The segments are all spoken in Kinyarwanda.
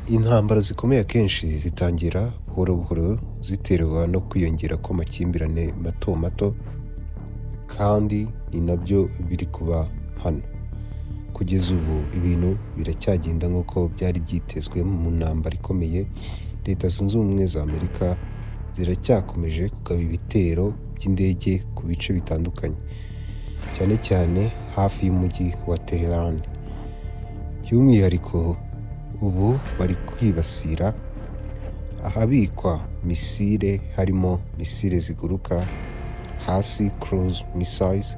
Intambara zikomeye akenshi zitangira buhoro buhoro, ziterwa no kwiyongera kw'amakimbirane mato mato, kandi ni nabyo biri kuba hano. Kugeza ubu ibintu biracyagenda nk'uko byari byitezwe mu ntambara ikomeye. Leta Zunze Ubumwe za Amerika ziracyakomeje kugaba ibitero by'indege ku bice bitandukanye, cyane cyane hafi y'umujyi wa Tehran. By'umwihariko ubu bari kwibasira ahabikwa misile, harimo misile ziguruka hasi, cruise missiles,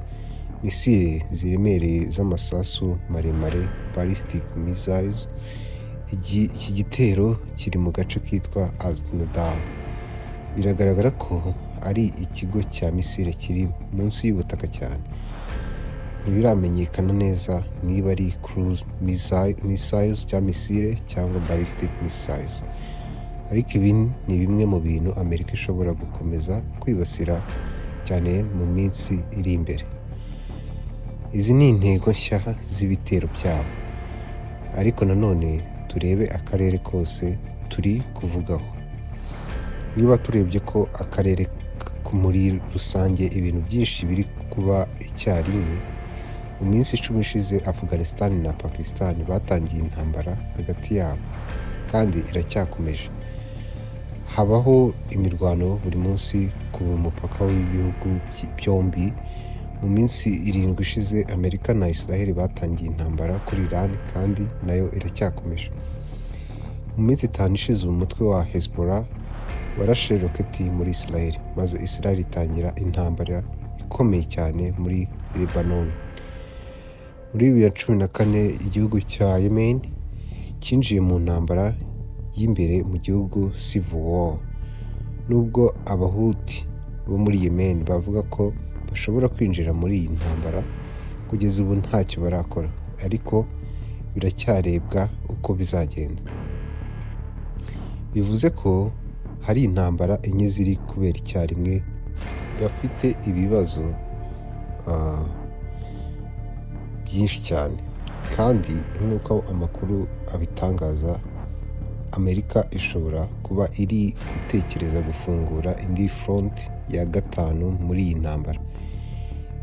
misile ziremereye z'amasasu maremare, ballistic missiles. Iki gitero kiri mu gace kitwa Aznadar. Biragaragara ko ari ikigo cya misile kiri munsi y'ubutaka cyane. Ntibiramenyekana neza niba ari cruise missiles cyangwa misile cyangwa ballistic missiles, ariko ibi ni bimwe mu bintu Amerika ishobora gukomeza kwibasira cyane mu minsi iri imbere. Izi ni intego nshya z'ibitero byabo. Ariko nanone turebe akarere kose turi kuvugaho. Niba turebye ko akarere muri rusange, ibintu byinshi biri kuba icyarimwe. Mu minsi 10 ishize, Afghanistan na Pakistan batangiye intambara hagati yabo kandi iracyakomeje. Habaho imirwano buri munsi ku mupaka w'ibihugu byombi. Mu minsi 7 ishize, Amerika na Israel batangiye intambara kuri Iran kandi nayo iracyakomeje. Mu minsi 5 ishize, umutwe wa Hezbollah warashe roketi muri Israel, maze Israel itangira intambara ikomeye cyane muri Lebanon. Muri 2014, igihugu cya Yemen cyinjiye mu ntambara y'imbere mu gihugu, civil war. Nubwo Abahuti bo muri Yemen bavuga ko bashobora kwinjira muri iyi ntambara, kugeza ubu ntacyo barakora, ariko biracyarebwa uko bizagenda. Bivuze ko hari intambara enye ziri kubera icyarimwe, gafite ibibazo byinshi cyane. Kandi nk'uko amakuru abitangaza, Amerika ishobora kuba iri gutekereza gufungura indi front ya gatanu muri iyi ntambara.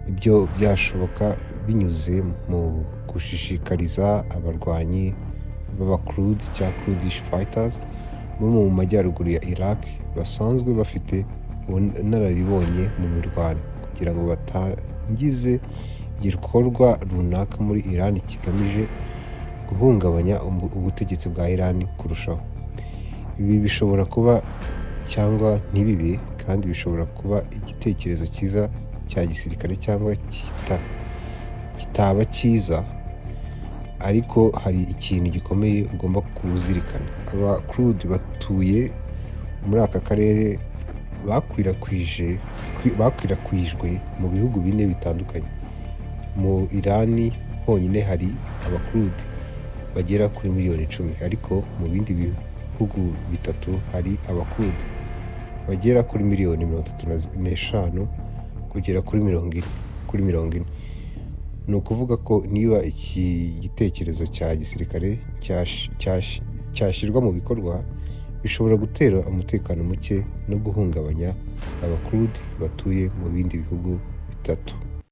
Ibyo byashoboka binyuze mu gushishikariza abarwanyi b'Abakurudi cyangwa Kurdish fighters bo mu majyaruguru ya Iraq, basanzwe bafite ubunararibonye mu mirwano, kugira ngo batangize igikorwa runaka muri Iran kigamije guhungabanya ubutegetsi bwa Iran kurushaho. Ibi bishobora kuba cyangwa ntibibe, kandi bishobora kuba igitekerezo cyiza cya gisirikare cyangwa kitaba cyiza. Ariko hari ikintu gikomeye ugomba kuzirikana: Abakurudi batuye muri aka karere bakwirakwijwe mu bihugu bine bitandukanye. Mu Irani honyine hari Abakurudi bagera kuri miliyoni 10, ariko mu bindi bihugu bitatu hari Abakurudi bagera kuri miliyoni 35 kugera kuri 40. Ni ukuvuga ko niba iki gitekerezo cya gisirikare cyashyirwa mu bikorwa, bishobora gutera umutekano muke no guhungabanya Abakurudi batuye mu bindi bihugu bitatu.